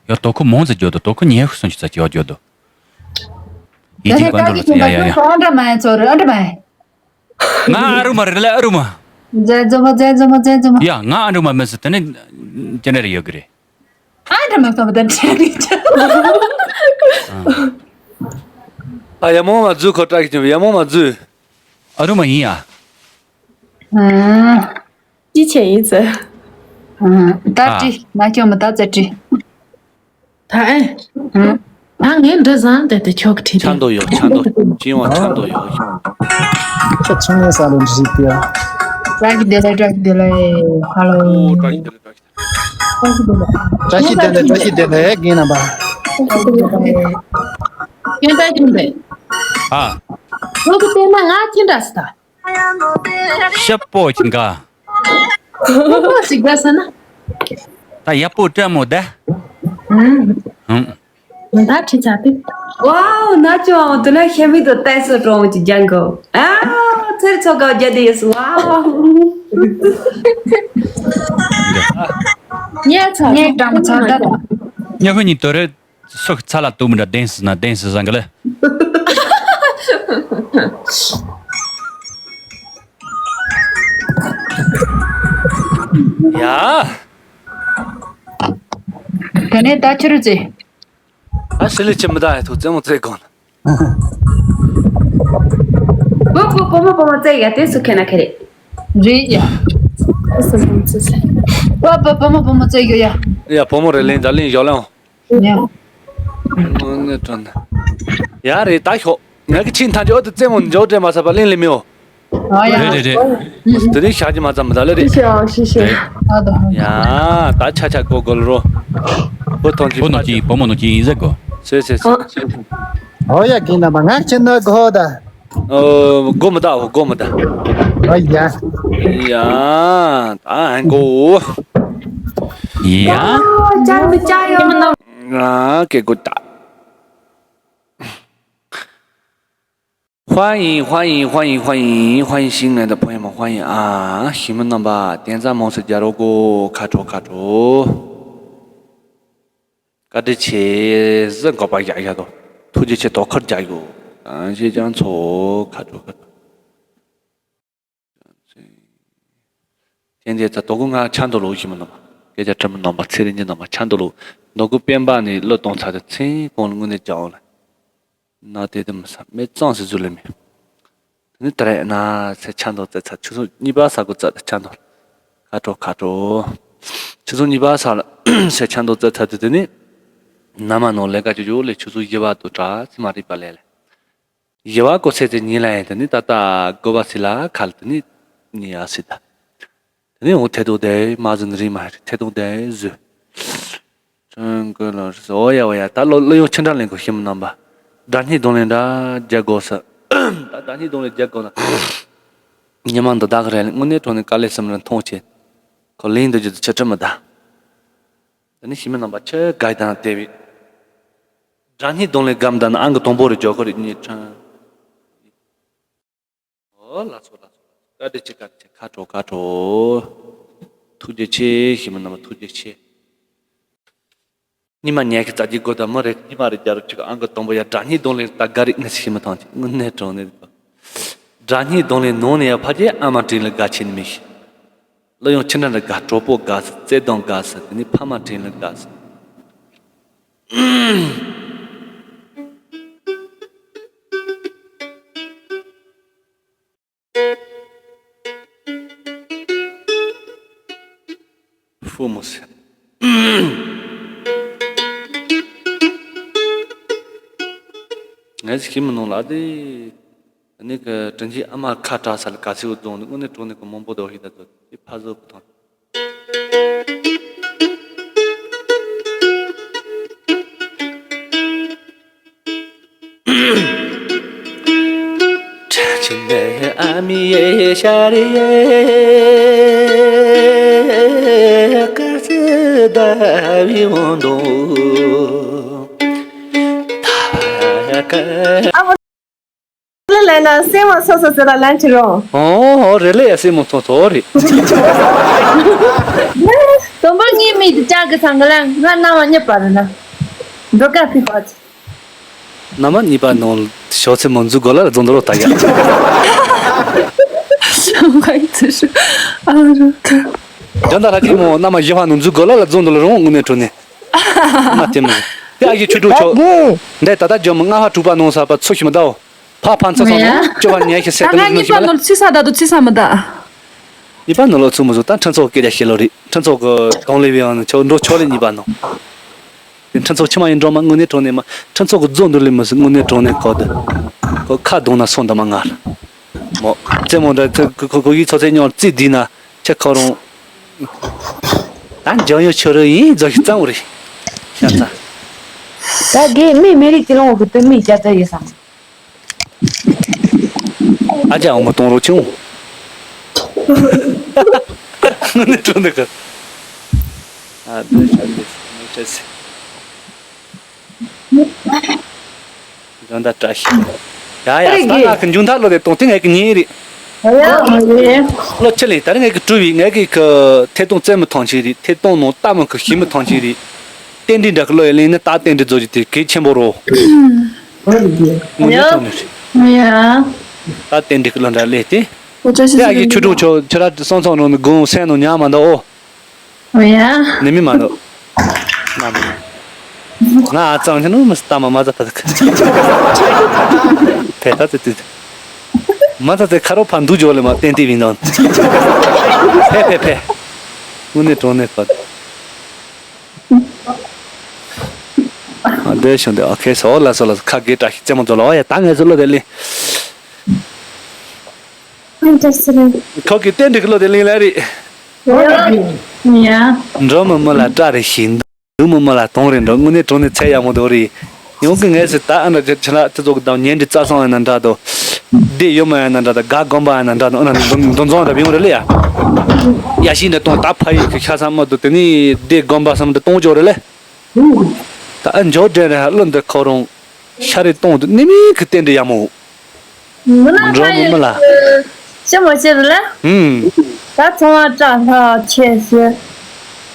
ཡ་དོ་ཁུར་མོང་ཙེ་རྒྱོ་དོ་དོ་ཁུར་ཉེ་ཤུ་སོང་ཅི་ཙ་ཅི་ཡོ་རྒྱོ་དོ། ཡི་ཏི་ཀོན་ཀྲོ་ལ་ཙེ་ཡ་ཡ་ཡ། ཨ་འདྲ་མ་ཡ་ཚོ་ར་ཨ་འདྲ་མ་ཡ། ང་ཨ་རུ་མ་རེད་ལ་ཨ་རུ་མ། མཛེས་མཛེས་མོ་མཛེས་མཛེས་མོ་མཛེས་མཛེས་མོ། ཡ་ང་ཨ་རུ་མ་མེད་ཟེར་དེ་ནི་ཅི་འདྲ་རེ་ཡོད་གི་རེད། ཨ་འདྲ་མ་ཚོ་མ་དང་འདྲ་རེད། ཨ་ཡ་མོ་མ་འཛུལ་ཁོ་ཀྲག་གི་ཡ་མོ་མ་འཛུལ། ཨ་རུ་མ་ཡིན་ཡ། ཨ། ཅི་བྱས་ཡིན་ཟེར། ད་ཨ། ཀྲི་ན་སྐྱོ་མ་ད་ཙེ་ཀྲི། ད་ཨེ། ཨ། ད་ངས་འདྲི་བཟང་དེ་དེ་ཆོག་ཁྲིད་ཆ་དེ། མདོ་ཡོད་ཆ་མདོ་ཅི་ཡོང་བ་ཆ་མདོ་ཡོད། ཁྱོད་ཆུང་ངའི་ས་ལ་འདྲི་ཞིག་དེ། བཀྲ་ཤིས་བདེ་ལེགས་བཀྲ་ཤིས་བདེ་ལེགས་ཧ་ལོ། ཨོ་བཀྲ་ཤིས་བདེ་ལེགས་བཀྲ་ཤིས་བདེ་ལེགས། བཀྲ་ཤིས་བདེ་ལེགས་བཀྲ་ཤིས་བདེ་ལེགས་རྒན་རྣམ་པ། ཁྱོད་ད་ཁྱོད་དེ། ཨ། ཁྱོད་ཀྱི་དེ་ན་ང་ཅི་འདྲ་སི་ད། ཤ་པོ་ཅི་འགའ། ཤ་པོ་ཅི་འགའ་ཟེར་ན། ད་ཡ་པོ་ཏྲ་མོ་ད། ཧུམ། ཧུམ། ད་ཁྲི་ཚ་ཏི། ཝའོ་ན་ཅོ་དུ་ན་ཤ་མི་དུ་ཏའི་སུ་ཀྲོང་ཅི་ཇང་གོ། ཨ་ཚེར་ཚོ་ག་རྒྱ་དེ་ཡོད་སུ་ཝའོ། ཉེ་ཚ་ཉེ་ཀྲང་ཚ་ད། ཉེ་ཁོ་ཉི་དོ་རེད། སུ་ཚ་ལ་ཏུ་མི་འདྲ་དེན་སི་ན་དེན་སི་བཟང་གི་ལེ། ཡ། དེ་ནས་ད་ཕྱི་རུ་ཙི། ཨ་ཤི་ལི་ཆི་མི་ད་ཧེ་ཐུ་ཙེ་མོ་ཙེ་གོན། བུ་བུ་བུ་མོ་བུ་མོ་ཙེ་ཡ་དེ་སུ་ཁེ་ན་ཁེ་རེད། རེད་ཡ། བུ་བུ་བུ་མོ་བུ་མོ་ཙེ་ཡོ་ཡ། ཡ་བུ་མོ་རེ་ལིན་ད་ལིན་ཡོ་ལེ། ཡ། ཡ་རེད་ད་ཤོག་ང་གི་ཆིན་ཐང་ཅོ་དེ་རྩེད་མོ་འཇོག་དྲན་མ་ས་པ་ལེན་ལེ་མིའོ། ཨ་ཡ། རེད་རེད་རེད། དེ་ནི་ཤག་ཅི་མ་ཙམ་མ་ད་ལེ་རེད། ཤག་ཤི་ཤི། ཨ་ད། ཡ། ད་ཆ་ཆ་གོ་གོ་ལ་རོ། བུ་ཐོང་ཅི་བུ་ནོ་ཅི་བུ་མོ་ནོ་ཅི་ཡིན་ཟེར་གོ། སེ་སེ་སེ། ཨོ་ཡ་གིན་ན་མ་ང་ཆེ་ན་གོ་ད། ཨོ་གོ་མ་ད་ཨོ་གོ་མ་ད། ཨོ་ཡ། ཡ། ད་ཧན་གོ། ཡ། ཨོ་ཅང་མི་ཅང་ཡོད་མ་ནོ། ང་གེ་གོ་ད། 欢迎欢迎欢迎欢迎欢迎新来的朋友们，欢迎啊！ ཞི་མི་རྣམ་པ་点赞མང་སུ་རྒྱག་རོགས་གོ། ཁ་དྲོ་ཁ་དྲོ། བཀའ་དྲིན་ཆེ་ཟེར་འགོ་པ་རྒྱག་ཡ་དོ། ཐུགས་རྗེ་ཆེ་དོ་ཁར་རྒྱག་ཡོ། ཨ་ཞེ་ཅང་ཚོ་ཁ་དྲོ་ཁ་དྲོ། ཁྱེད་འདི་ཚ་དོ་གུ་ང་ཆ་འདོ་ལོ་ཞི་མི་རྣམ་པ། སྐད་ཆ་དྲི་མི་རྣམ་པ་ཚེ་རིང་གི་རྣམ་པ་ཆ་འདོ་ལོ། དོ་གུ་སྤེན་པ་ནི་བློ་གཏོང་ཚ་དེ་ཚེ་གོང་ལ་དངོས་གནས་རྒྱག་འོང་ལ། ན་དེ་དེ་མི་ས་མེད་གཙང་སི་ཟུ་ལེ་མེ། དེ་ནི་ད་རེས་ན་སེ་ཆ་འདོ་ཙེ་ཚ་ཆུ་ཚོད་གཉིས་པ་ས་གོ་ཙ་དེ་ཆ་འདོ། ཁ་དྲོ་ཁ་དྲོ། ཆུ་ཚོད་གཉིས་པ་ས་ལ་སེ་ཆ་འདོ་ཙེ་ཚ་དེ་དེ་ནི། ན་མ་ནོ་ལེ་ཀ་ཅུ་ཅུ་ལེ་ཆུ་ཚོད་བཞི་པ་དུ་དྲ་ཚི་མ་རིག་པ་ལེ་ལེ། ཞི་བ་ཀོ་སེ་ཚེ་ཉིན་ལ་ཡིན་དུ་ནི་ད་ལྟ་དགོ་པ་སི་ལ་ཁལ་དུ་ནི་ཉི་ཡ་སི་ད། དེ་ནི་འོ་ཐེ་དོ་དེ་མ་ཟུ་ནི་རི་མ་རི་ཐེ་དོ་དེ་ཟུ། ཁྲོན་ཀོ་ལ་རི་སི་འོ་ཡ་འོ་ཡ་ད་ལོ་ལོ་ཡོང་ཆི་འདྲ་ལེན་གོ་ཤི་མི་རྣམ་པ། དགྲ་གཉིས་གདོང་ལེན་འདྲ་རྒྱག་དགོ་ས། ད་དགྲ་གཉིས་གདོང་ལེན་རྒྱག་དགོ་ན། ཉི་མ་འདི་དག་རེད་དངོས་གནས་དྲང་གནས་དཀའ་ལས་སེམས་ལ་མཐོང་ཆེ། ཁོ་ལེན་འདི་རྒྱུ་དུ་ཆི་ཁྲི་མི་ད། དེ་ནི་ཞི་མི་རྣམ་པ་ཆི་ག་ཡི་དང་དེ་བི། དགྲ་གཉིས་གདོང་ལེན་སྒམ་དང་ཨང་གི་དང་པོ་རུ་འཇོག་གི་རེད་ཉིན་ཁྲང་། ཨོ་ལ་སོ་ལ་སོ་ལ་སོ་བཀའ་དྲིན་ཆེ་བཀའ་དྲིན་ཆེ་ཁ་དྲོ་ཁ་དྲོ། ཐུགས་རྗེ་ཆེ་ཞི་མི་རྣམ་པ་ཐུགས་རྗེ་ཆེ། ཉི་མ་ཉལ་གི་རྩ་རྒྱུ་དགོས་དང་མི་རེད་ཉི་མ་རེ་རྒྱ་རུ་ཆུ་ཨང་གི་དང་པོ་ཡ་དགྲ་གཉིས་གདོང་ལེན་ད་ག་རེ་ངས་ཞི་མི་ཐང་ཆེ་དངོས་གནས་དྲང་གནས་དགོས། དགྲ་གཉིས་གདོང་ལེན་ནང་ནས་ཡ་ཕ་རྒྱལ་ཨ་མ་དྲིན་ལ་དགའ་ཆེ་ནི་མི་ཤེས། ལོ་ཡང་ཕྱི་ནང་ལ་དགའ་གྲོགས་པོ་དགའ་ས་བརྩེ་དང་དགའ་ས་དེ་ནི་ཕ་མ་དྲིན་ལ་དགའ་ས། ཧྥུ་མོ་སི། ངས་ཤི་མི་ནོ་ལ་དེ། ནི་གི་དྲིན་ཆེན་ཨ་མ་ཁ་གྲག་ས་ལ་ག་སི་བོ་རྫོང་ནི་དངོས་གནས་དྲང་གནས་གི་མང་པོ་དོ་ཧི་ད་དོ་དེ་ཕ་བཟོ་གི་དང་། ལ་ལ་ན་སེམས་མ་སོ་སོ་སེ་ལ་ལན་ཅི་རོ། ཨོ་རེ་ལེ་ཡ་སེམས་མ་ཐོ་ཐོ་རེ། དོན་པ་ངའི་མིག་དེ་ལྕགས་ཀྱི་ཚང་ག་ལ་ང་རྣ་བ་རྙེད་པ་རེད་ན། འགྲོ་ཀ་ཕི་པ་ཅི། ན་མ་གཉིས་པ་ནང་ཞོགས་ཚེ་མོ་འཛུལ་དགོས་ལ་རྫོང་དུ་རོ་ད་ཡ། ང་ཡི་ཚེ་ཧྲི་ཨ་རུ་ཐ། ཇོན་ད་ར་ཅི་མོ་ན་མ་ཡེ་ཧ་ནང་འཛུལ་དགོས་ལ་རྫོང་དུ་ལ་རོང་དངོས་གནས་དྲང་གནས། ང་དེ་མི་དེ་ཨ་ཡི་ཆུ་དྲུག་ཆོ། འདས་ད་ལྟ་ཇོ་མོ་ལྔ་ཧ་དྲུག་པ་ནང་ས་པ་ཚོ་ཞིམ་ད་འོ། ཕ་ཕ་ཚ་ཚ་ནོ་ཅོ་བ་ཉལ་ཤི་སེ་ད་ང་གཉིས་པ་ནོར་ཚུད་ས་ད་དུ་ཚུད་ས་མི་ད། གཉིས་པ་ནོར་ལོ་ཚུ་མི་བཟོ་ད་ཕྲན་ཚོགས་སྐད་ཆ་བཤད་ལོ་རེད་ཕྲན་ཚོགས་ཀྱི་གདོང་ལེ་བའང་ཆོ་འགྲོ་ཆོ་ལེ་གཉིས་པ་ནོ། དེ་ཕྲན་ཚོགས་ཕྱི་མ་ཡིན་འགྲོ་མ་དངོས་གནས་དྲང་གནས་མ་ཕྲན་ཚོགས་ཀྱི་རྫོགས་འདུག་ལེ་མི་སྲིད་དངོས་གནས་དྲང་གནས་གོ་དུ། ཁོ་ཁ་གདོང་ན་སོང་ད་མ་ངར། མོ། རྩེད་མོ་འདྲ་ཁོ་ཁོ་ཁོ་ཡིས་ཚོ་ཚེ་ཉོར་རྩིས་བསྡུས་ན་ཁྱེད་ཁོ་རང་། ད་འཇང་ཡོད་ཆོ་རུ་ཡིན་རྫོགས་ཤིག་གཙང་བོ་རེད། ཤ་ཚ། ད་དགེ་མི་མི་རིགས་ཀྱི་ལོང་གི་དོན་མི་རྒྱ་ཚ་ཡོད་སམ། ཨ་ཅག་འོ་མ་གཏོང་རོགས་བྱུང་། དངོས་གནས་དྲང་གནས་ག་ཨ་དེ་ཤ་དེ་མི་ཆ་སི། འཇོན་ད་བཀྲ་ཤིས། ཡ་ཡ་ད་ང་གི་མཇུག་མཐར་ལོ་དེ་གཏོང་དེ་ངས་གི་ཉིན་རེད། ཡ་ཡ་ལོ་ཆེ་ལེ་ད་རེས་ངས་གི་བཀྲུ་བའི་ངས་གི་གི་ཐད་གཏོང་བཙན་མི་ཐང་ཆེ་རེད་ཐད་གཏོང་ནང་ལྟ་མི་གི་ཤི་མི་ཐང་ཆེ་རེད། རྟེན་འབྲེལ་འདྲ་གི་ལོ་ཡ་ལེན་ནི་ད་རྟེན་འབྲེལ་རྫོགས་ཀྱི་དེ་གལ་ཆེན་པོ་རོ། ངོ་ཡ་ཡ་ཐོག་ནས་རེད། ཡ་ཡ། ད་རྟེན་འབྲེལ་གི་ལོ་འདྲ་ལས་ཏེ། ཡ་ཡ་ཁྱོད་ཆུ་དྲུག་ཆོ་ཁྱོད་ར་སོང་ཚོང་རོང་ནི་དགུང་སེང་ནོ་ཉག་མ་འདའ་ཨོ། ཨོ་ཡ། ནི་མི་མ་འདུག་ང་ཨ་ཙང་ཆ་ནུ་མི་སྟ་མ་མ་ཛ་ཕ་ཛ་ཁ་ཕེ་ད་ཙི་ཙི། མ་ཛ་ཙི་ཁ་རོ་ཕ་འདུག་འཇོག་ལེ་མ་ཏན་ཏི་བིན་དང་ཕེ་ཕེ་ཕེ། དངོས་གནས་དྲང་གནས་ཁ། འདི་བྱུང་འདི། ཨོ་ཁེ། སོ་ལ་སོ་ལ་སོ། ཁ་དགེ་བཀྲ་ཤིས་རྩེད་མོ་རྫོགས་ལ། ཨོ་ཡ། ད་ངས་ཚོ་བློ་དེ་གླེང་། ཨ་འདྲ་སི་རེད། ཁོ་གི་རྟེན་འབྲེལ་གྱི་བློ་དེ་གླེང་ལེ་རེད། ཡ། འགྲོ་མི་མི་ལ་སྐྲ་རེ་ཞིག། འདུག་མི་མི་ལ་དོང་རེ་འགྲོ། དངོས་གནས་དྲང་གནས་ཚད་ཡག་མོ་དེ་རེད། ཡང་གི་ངས་ཟེར་ད། ཨ་འདྲ་ཁྱེད་རང་ཚོ་གི་དང་ཉེ་འབྲེལ་རྩ་སང་ཡང་ན་འདྲ་དོ། སྡེ་ཡོད་མ་ཡང་ན་འདྲ་དོ། དགའ་དགོན་པ་ཡང་ན་འདྲ་དོ། ཨ་ན་འདུ་འདུ་འཛོམས་འདྲ་ཡོང་རེད་ལེ་ཡ། ཡ་ཤི་འདྲ་གཏོང་། ད་ཕ་ཡུལ་གྱི་ཤ་ཚ་མ་དུ་དེ་ནི་སྡེ་དགོན་པ་སམ་འདྲ་གཏོང་ཆོག་རེད་ལེ། ད་ཨ་འཇོག་འདྲེན་རེ་ཧ་ལོ་འདི་ཁོ་རང་ཤ་རེ་གཏོང་དུ་ནི་མིན་གི་རྟེན་འབྲེལ་ཡག་མོ། མི་ལ་འགྲོ་ཕ་མི་ཡུལ་མི་ལ། ཤི་མ་ཤི་རེད་ལ། ཨུམ། ད་ཚོང་བ་སྐྲ་ལྷག་ཆེ་ཤི།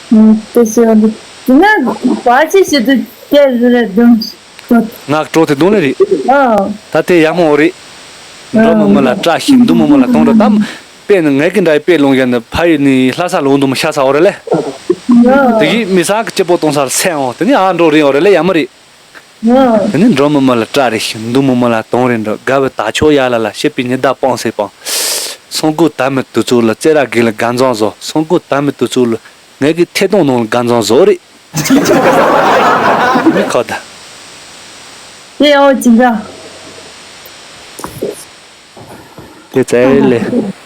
ཨུམ། དེ་ཤི་བ་འདི་དེ་ན་བ་ཆེ་ཤི་དུ་སྐྱེ་རེད་དུམ། ང་གྲོ་དེ་དུང་ལེ་རེད། ཨ། ད་དེ་ཡག་མོ་རེད། འགྲོ་མི་མི་ལ་སྐྲ་ཞིག། འདུ་མི་མི་ལ་དོང་འགྲོ་དམ། དཔེ་ནི་ངས་ཀྱི་འདྲ་དཔེ་ལོང་ཡ་ནི་ཕ་ཡུལ་ནི་ལྷ་ས་ལོང་དུ་མི་ཤ་ས་འོ་རེད་ལེ། དེ་གིས་མི་ས་གི་སྐྱིད་པོ་གཏོང་སར་སེ་འོང་དེ་ནི་ཨ་འགྲོ་རིང་འོ་རེད་ལེ། ཡ་མ་རེད། དེ་ནི་འགྲོ་མི་མི་ལ་སྐྲ་རེ་ཞིག། འདུ་མི་མི་ལ་དོང་རེ་འགྲོ། དགའ་བའི་ད་ཆོ་ཡ་ལ་ལ། སྐྱིད་པའི་ཉི་ཟླ་སྤང་སེ་སྤང་། སང་དགོང་དལ་མོ་དུས་ཚོད་ལ། རྩེད་ར་གི་ལ་དགའ་འཛོམས་བཟོ། སང་དགོང་དལ་མོ་དུས་ཚོད་ལ། ངས་ཀྱི་ཐད་གཏོང་ནང་ལ་དགའ་འཛོམས་བཟོ་རེད། མི་ཁོ་ད། དེ་ཡང་ཅི་འདྲ། དེ་ཚེ་ལས་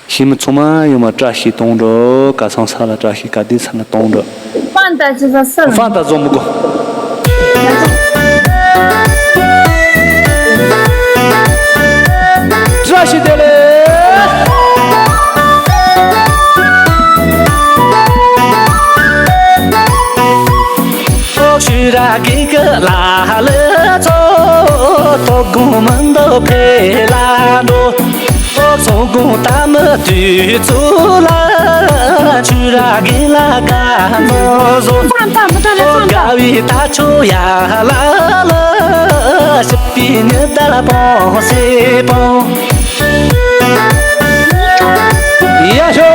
ཤི་མི་ཚང་མ་ཡོང་མ་བཀྲ་ཤིས་གཏོང་འགྲོ། ག་སང་ས་ལ་བཀྲ་ཤིས། ག་དེ་ས་ལ་གཏོང་འགྲོ། ཧྥང་ཏ་ཅི་ས་སར། ཧྥང་ཏ་བཟོ་མི་དགོས། བཀྲ་ཤིས་བདེ་ལེགས། ཤུ་ར་གི་གི་ལ་ལ་ཚོ། དོ་དགོང་མི་འདུག་ཕེ་ལ་འགྲོ། སང་དགོང་དལ་མོ་དུས་ཚོད་ལ། ཆུ་ར་གི་ལ་དགའ་འཛོམས་བཟོ། དགའ་བའི་ད་ཆོ་ཡ་ལ་ལ། སྐྱིད་པའི་ཉི་ཟླ་སྤང་སེ་སྤང་། ཡ་ཤོ།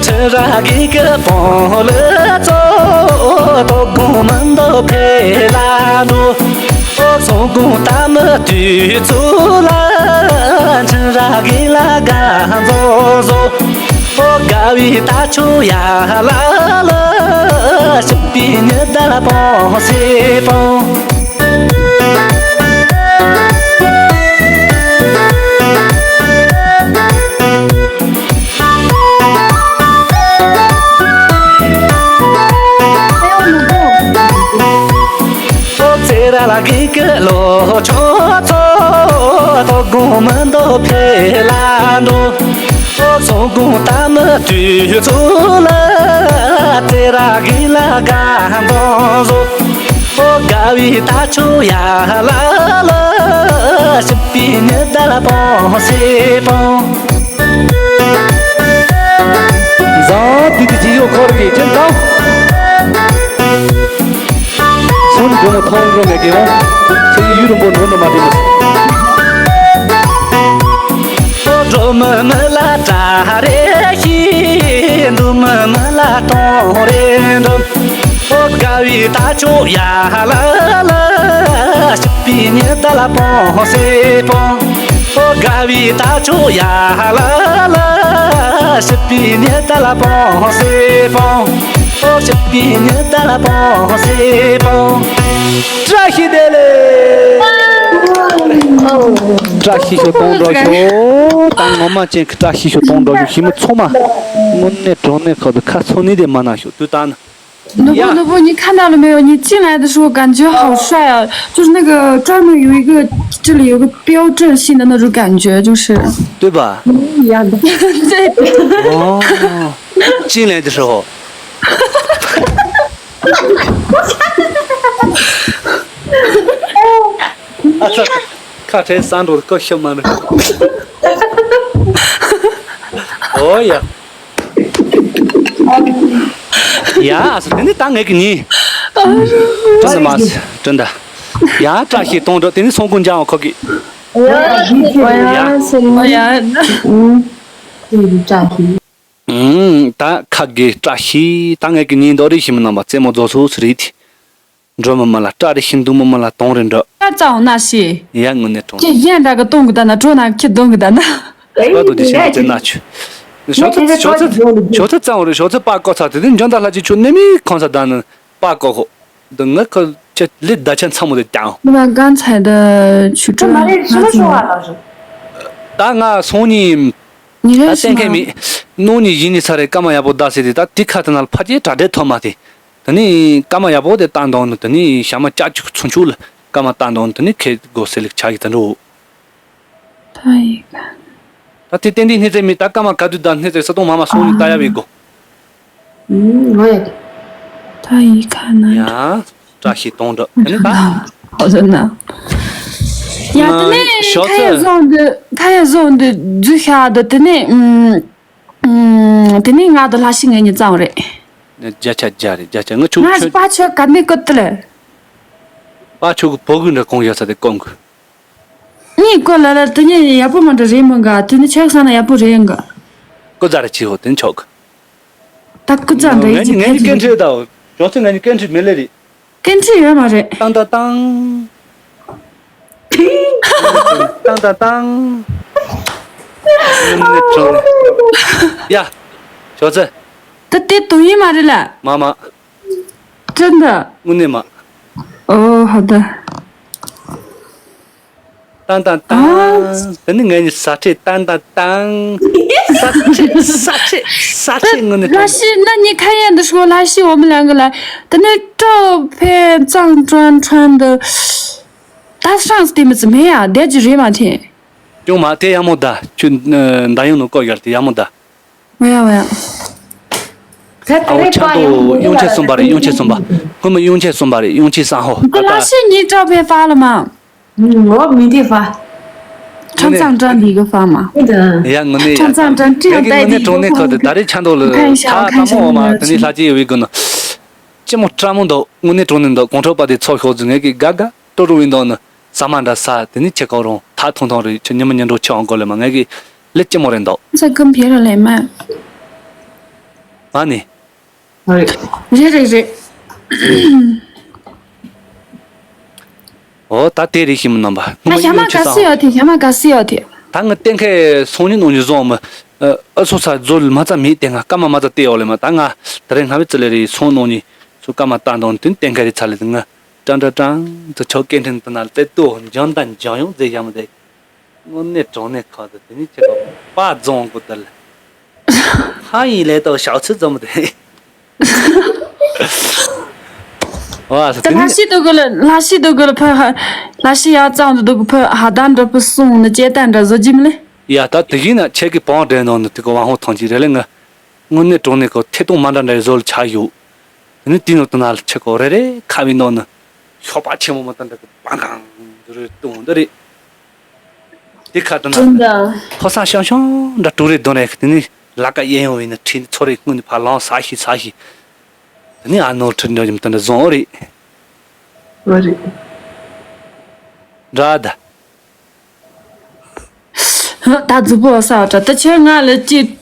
ཁྲི་ར་གི་གི་སྤང་ལ་ཚོ། དོ་དགོང་མི་འདུག་ཕེ་ལ་འགྲོ། སང་དགོང་དལ་མོ་དུས་ཚོད་ལ། ཁྲི་ར་གི་ལ་དགའ་འཛོམས་བཟོ། དགའ་བའི་ད་ཆོ་ཡ་ལ་ལ། སྐྱིད་པའི་ཉི་ཟླ་སྤང་སེ་སྤང་། ཚེ་ར་ལ་གི་གི་ལོ་ཆོ་ཚོ། དོ་དགོང་མི་འདུག་ཕེ་ལ་འགྲོ། སང་དགོང་དལ་མོ་དུས་ཚོད་ལ། རྩེད་ར་གི་ལ་དགའ་འཛོམས་བཟོ། དགའ་བའི་ད་ཆོ་ཡ་ལ་ལ། སྐྱིད་པའི་ཉི་ཟླ་སྤང་སེ་སྤང་། བཟང་། དུས་དུས་ཀྱི་ཡོད་འཁོར་གྱི་ཅན་དང་། སོན་འགྲོ་མོ་ཐོང་རོ་མེད་ཀྱི་འོང་། ཚེ་ཡུལ་རིན་པོ་ནོར་ནོ་མ་དེ་མི། འགྲོ་མི་མི་ལ་སྐྲ་རེ་ཞིག། འདུ་མི་མི་ལ་དོང་རེ་འགྲོ། དགའ་བའི་ད་ཆོ་ཡ་ལ་ལ། སྐྱིད་པའི་ཉི་ཟླ་སྤང་སེ་སྤང་། དགའ་བའི་ད་ཆོ་ཡ་ལ་ལ། སྐྱིད་པའི་ཉི་ཟླ་སྤང་སེ་སྤང་། སྐྱིད་པའི་ཉི་ཟླ་སྤང་སེ་སྤང་། བཀྲ་ཤིས་བདེ་ལེགས། བཀྲ་ཤིས་ཤོག་གཏོང་འགྲོ་ཤོག་ད་ངོ་མ་ཅན་གྱི་བཀྲ་ཤིས་ཤོག་གཏོང་འགྲོ་ཤོག་ཞི་མི་ཚང་མ། དངོས་གནས་དྲང་གནས་ཁོ་ཚོ་ཁ་ཚོན་ནི་དེ་མ་ན་ཤོག་དུས་ད་ནི། 奴婆，奴婆，你看到了没有？你进来的时候感觉好帅啊，就是那个专门有一个，这里有个标志性的那种感觉，就是。对吧？一样的。对。哦，进来的时候。啊，这卡车三楼高兴吗？哦呀。 ཡ། ཨ་སོ། དེ་ནི་ད་ངས་ཀྱི་ཉིན། ཅི་ཟེར་མ་ཟེར་དྲན་ད། ཡ། བཀྲ་ཤིས་གཏོང་འགྲོ། དེ་ནི་སོང་ཀུན་ཀྱང་ཁོ་གི། ཡ། ཡ། ཡ། ཨུམ། ད་ཁ་གི་བཀྲ་ཤིས། ད་ངས་ཀྱི་ཉིན་འདོ་རེ་ཞིམ་རྣམ་པ་རྩེད་མོ་རྫོགས་སོ་སི་རེད། འགྲོ་མི་མི་ལ་སྐྲ་རེ་ཞིམ། འདུག་མི་མི་ལ་དོང་རེ་འགྲོ། ཨ་ཙང་ན་ཤི། ཡ་དངོས་གནས་གྲོང་ཁྱེད་གཞན་འདྲ་གི་གཏོང་གི་ད་ན་གྲོ་ན་ཁྱི་གདོང་གི་ད་ན། ཨ་དོ་དེ་ཤི་ན་ཆུ། ཤོག་ཚེ་ཤོག་ཚེ་ཤོག་ཚེ་གཙང་བོ་རེད། ཤོག་ཚེ་པ་བཀོད་ཚར་དེ་དུས་འཇོན་ད་ལྷ་ཅིག་ཆུ་ནི་མི་ཁོང་ས་ད་ནི་པ་བཀོད་ཁོ། འདི་ངི་ཁོ་ཆེ་ལི་ད་ཆ་མཚམས་མོ་དེ་ཀྱང་། 我刚才的曲折 མ་རེད། ཤི་ལ་ཤོག་ཨ་ལ་རེད། ད་ང་སང་ཉིན། ཉིན་རེ་ད་གཏན་འཁེལ་མེད། སྣོད་གཉིས་ཡིན་ནི་ས་རེད། སྐར་མ་ཡག་པོ་བདག་ཟེར་དེ་ད་དེ་ཁ་དེ་ན་ལ་ཕ་ཅེ་དྲ་སྦྲེལ་ཐོབ་མ་དེ། དེ་ནས་སྐར་མ་ཡག་པོ་དེ་བཏང་དང་ནི་དེ་ནས་ཞག་མ་བཅུ་གཅིག་ཚུན་ཆོད་ལ་སྐར་མ་བཏང་དང་ནི་དེ་ནས་ཁེ་སྒོ་སེ་ལེགས་ཆགས་ཀྱི་དེ་འགྲོ། ད་ཡི་ག་ད་དེ་ཏན་ཏན་སྣེ་ཚེ་མི་ད་སྐར་མ་ག་དུས་ད་སྣེ་ཚེ་ས་སྟོང་མ་མ་སོང་ནི་ད་ཡ་བའི་སྒོ། ཨུམ་ངོ་ཡ། ད་ཡི་ག་ན་ཡ། བཀྲ་ཤིས་གཏོང་འགྲོ་དེ་ནི་ད། ཧོ་ཟེར་ན། ཡ་དེ་ནས་ཤོག་ཁ་ཡ་ཚེ་བཟོ་འདི་ཁ་ཡ་བཟོ་འདི་རྫུ་ཤ་འདི་དེ་ནས་ཨུམ། ཨུམ། དེ་ནས་ང་དང་ལྷ་ཤི་ངེད་གཉིས་ཙམ་རེད། བརྒྱ་ཆ་བརྒྱ་རེད། བརྒྱ་ཆ་ང་ཆུ་ང་ཆུ་པ་ཆོ་ག་ནས་ཀོ་ཏི་ལེ། པ་ཆོ་གི་བོ་གི་འདྲ་གོང་ཡོད་ས་དེ་ཀོང་གི། གཉིས་ཀོ་ལ་ལ་དེ་ནས་ཡག་པོ་མ་འདྲ་རེད་མོ་ག་དེ་ནས་ཆག་ས་ན་ཡག་པོ་རེད་འགའ། ཀོ་ཛ་ར་ཆི་ཧོ་དེ་ནས་ཆོག་གི། ད་ཀོ་ཛ་འདྲ་ཡིན་གྱི་ངེད་གཉིས་ཀན་ཁྲི་ད། ཞོག་ཚེ་ངེད་གཉིས་ཀན་ཁྲི་མི་ལེ་རེད། ཀན་ཁྲི་ཡོད་མ་རེད། ཏང་ཏང་ཏང་། ཏང་ཏང་ཏང་། དངོས་གནས་དྲང་། ཡ། ཞོག་ཚེ། ད་དེ་དུང་ཡིན་མ་རེད་ལ། མ་མ། ཅི་འདི། དངོས་གནས་མ། ཨོ་ཧ་ད། ཏང་ཏང་ཏང་། དེ་ནི་ངེད་གཉིས་ས་ཁྲེ་ཏང་ཏང་ཏང་། ས་ཁྲེ་ས་ཁྲེ་ས་ཁྲེ་དངོས་གནས་ལྷ་ཤི་ན་ནི་ཁ་ཡན་འདི་ཤོ་ལྷ་ཤི་འོ་མི་ལང་གི་ལ། དེ་ནི་ཀྲོ་ཕེ་ཙང་ཀྲོན་ཁྲོན་འདི། ད་སྲང་སྟེ་མི་ཙི་མེ་ཡ་དེ་ཅི་རེད་མ་ཐེ། ཅུང་མ་དེ་ཡག་མོ་ད་ཁྱོད་ད་ཡོང་ནོ་ཀོ་ཡར་དེ་ཡག་མོ་ད། ང་ཡ་ང་ཡ། ཨའོ་ཆ་དོ་གཡུང་ཆེ་གསུམ་པ་རེད། གཡུང་ཆེ་གསུམ་པ། ཁོ་མི་གཡུང་ཆེ་གསུམ་པ་རེད། གཡུང་ཆེ་སང་ཧོ་ད་ལ་ཤི་ཉི་ཀྲོ་ཕེ་ཧྥ་ལ་མ། ངོ་མི་འདི་ཧྥ། ཁྲང་ཚང་ཀྲང་འདི་གི་ཧྥ་མ། ཡ་ངོ་ནས་ཡ། ཁྲང་ཚང་ཀྲང་ཀྲི་ཡང་ངོ་ནས་གྲོང་ནས་ཁ་དེ་ད་རེས་ཆ་མདོག་ལ་ཁ་ད་མོ་འོ་མ་དེ་ནས་ལྷ་ཅི་ཡོད་བི་གི་ནོ། ཅི་མོ་ཀྲ་མོ་འདུག་དངོས་གནས་དྲང་གནས་འདུག་གོང་ཁྲོ་པ་དེ་ཚོ་ཤོག་ཟིན་ངེད་ཀྱི་དགའ་དགའ་ཏོ་རུ་བི་འདུག་ནི་ཟ་མ་འདྲ་ཟ་དེ་ནི་ཁྱེད་ཀོ་རང་ཐག་ཐུང་ཐུང་རེད། ཁྱོད་ཉི་མ་ཉི་འགྲོ་ཁྱེད་ཨང་གོ་ལེ་མ་ངེད་ཀྱི་ལེ་ཅི་མོ་རེད་འདུག་ས་ཁམས་ཕེ་ར་ལེ་མ། མ་ནི། རེད་རེད་རེད། ཨོ་ད་དེ་རེད་ཤི་མི་རྣམ་པ་ང་ཞ་མ་ག་སི་ཡོད་དེ་ཞ་མ་ག་སི་ཡོད་དེ། ད་ང་གཏན་འཁེལ་སོང་ཉིན་ནོ་ཉི་བཟོ་མི། ཨ་སོ་ས་རྫོ་ལ་མ་ཙ་མེད་དེ་ང་སྐར་མ་མ་ཙ་བལྟས་ཡོད་ལེ་མ་ད་ང་ད་རེས་སྔ་བའི་ཙི་ལེ་རེད་སོང་ནོ་ཉི་སུ་སྐར་མ་བཏང་དང་དུན་གཏན་འཁེལ་རེད་ཚ་ལེ་ང་ཀྲང་ཀྲང་ཀྲང་དུ་ཆོག་སྐད་འཕྲིན་དུ་ན་ལ་ཏེ་ཏོ་འཇང་དང་འཇང་ཡོང་ཛེ་ཞ་མི་དེ། དངོས་གནས་དྲང་གནས་ཁ་དུ་དེ་ནི་ཁྱེད་ཀྱི་པ་རྫོང་གོ་དལ། ཧ་ཡིན་ལས་དོ་ཞག་ཚོད་རྫོང་དེ། ཨ་ད་དེ་ལྷ་ནི་ཤི་དུ་གུ་ལ་ལྷ་ཤི་དུ་གུ་ལ་ཕ་ཧ་ལྷ་ཤི་ཡ་གཙང་དུ་དུ་གུ་ཕ་ཧ་ད་འདྲ་པུ་སོང་ནི་ཅེ་ད་འདྲ་བཟོ་ཅི་མི་ལེ། ཡ་ད་དེ་ཡིན་ན་ཁྱེད་ཀྱི་བང་འདྲེན་ནང་ནི་དེ་གོ་ཝང་ཧོ་ཐང་ཅི་རེ་ལེ་ང་། དངོས་གནས་དྲང་གནས་ཁོ་ཐད་གཏོང་མ་འདྲ་འདྲ་བཟོ་ལ་ཆ་ཡོད། དེ་ནི་དེའི་ནང་དུ་ན་ལ་ཆེ་ཁོ་རེ་རེ་ཁ་བའི་ནང་ནི་ཤོག་པ་ཆེན་མོ་མ་ད་འདྲ་གི་པང་གང་འདི་རེ་གཏོང་འདི་རེད། དེ་ཁ་དུ་ན་ལ་ཕོ་སང་ཤང་ཤང་འདྲ་དྲུག་རེ་གདོན་རེ་དེ་ནི་ལ་ཀ་གཡས་ཡོང་བའི་ནི་ཁྲིད་ཚོ་རེ་སྔོན་ནི་ཕ་ལང་ས་ཤི་ས་ཤི། དེ་ནི་ཨ་ནོར་ཁྲིད་འདྲ་ཡིན་ད་འདྲ་བཟོ་འོ་རེད། འོ་རེད། འདྲ་ད། ད་རྫུ་པོ་ས་བ་ད་ཁྱོད་ང་ལ་ཅི་